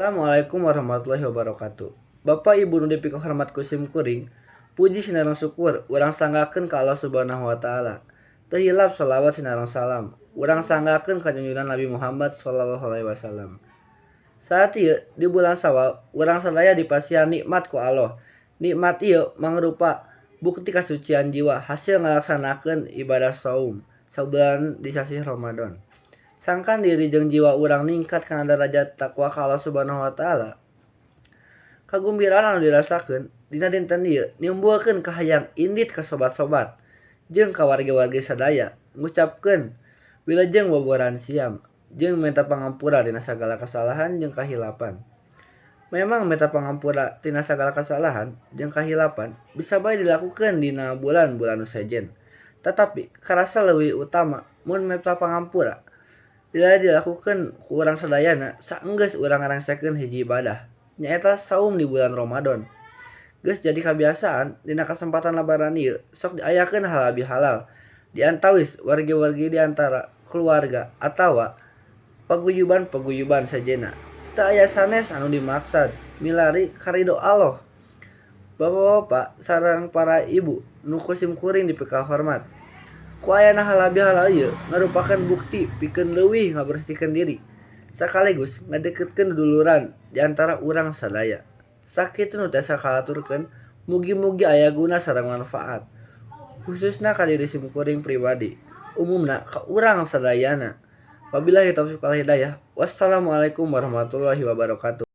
Assalamualaikum warahmatullahi wabarakatuh. Bapak Ibu nu dipikahormat ku sim kuring, puji sinareng syukur urang sanggakeun ka Allah Subhanahu wa taala. Teu hilap shalawat sinareng salam urang sanggakeun ka junjungan Nabi Muhammad sallallahu alaihi wasallam. Saat ieu di bulan Sawal urang sadaya dipasihan nikmat ku Allah. Nikmat ieu mangrupa bukti kasucian jiwa hasil ngalaksanakeun ibadah saum sabulan di sasih Ramadan. Sangkan diri jeung jiwa urang ningkat kana darajat takwa ka Allah Subhanahu wa taala. Kagumbiraan anu dirasakeun dina dinten ieu nimbulkeun kahayang indit ka sobat-sobat jeung ka wargi-wargi sadaya ngucapkeun wilujeng boboran siam jeung menta pangampura tina sagala kasalahan jeung kahilapan. Memang menta pangampura tina sagala kasalahan jeung kahilapan bisa bae dilakukeun dina bulan-bulan nu sejen. Tatapi karasa leuwih utama mun menta pangampura dilakukeun ku urang sadayana saenggeus urang ngarengsekeun hiji ibadah, nyaeta saum di bulan Ramadan. Geus jadi kabiasaan dina kasempatan lebaran ieu sok diayakeun halal bihalal di antawis wargi-wargi di antara keluarga atawa paguyuban-paguyuban sejenna. Teu aya sanes anu dimaksad milari karidho Allah. Bapak-bapak sareng para ibu nu ku sim kuring dipikahormat. Ku ayana halal bihalal ieu ngarupakeun bukti pikeun leuwih ngabersihkeun diri sakaligus ngadeukeutkeun duduluran di antara urang sadaya. Sakitu nu tiasa kahaturkeun, mugi-mugi aya guna sareng manfaat khususna ka diri sim kuring pribadi, umumna ka urang sadayana. Wabillahi taufiq wal hidayah. Wassalamualaikum warahmatullahi wabarakatuh.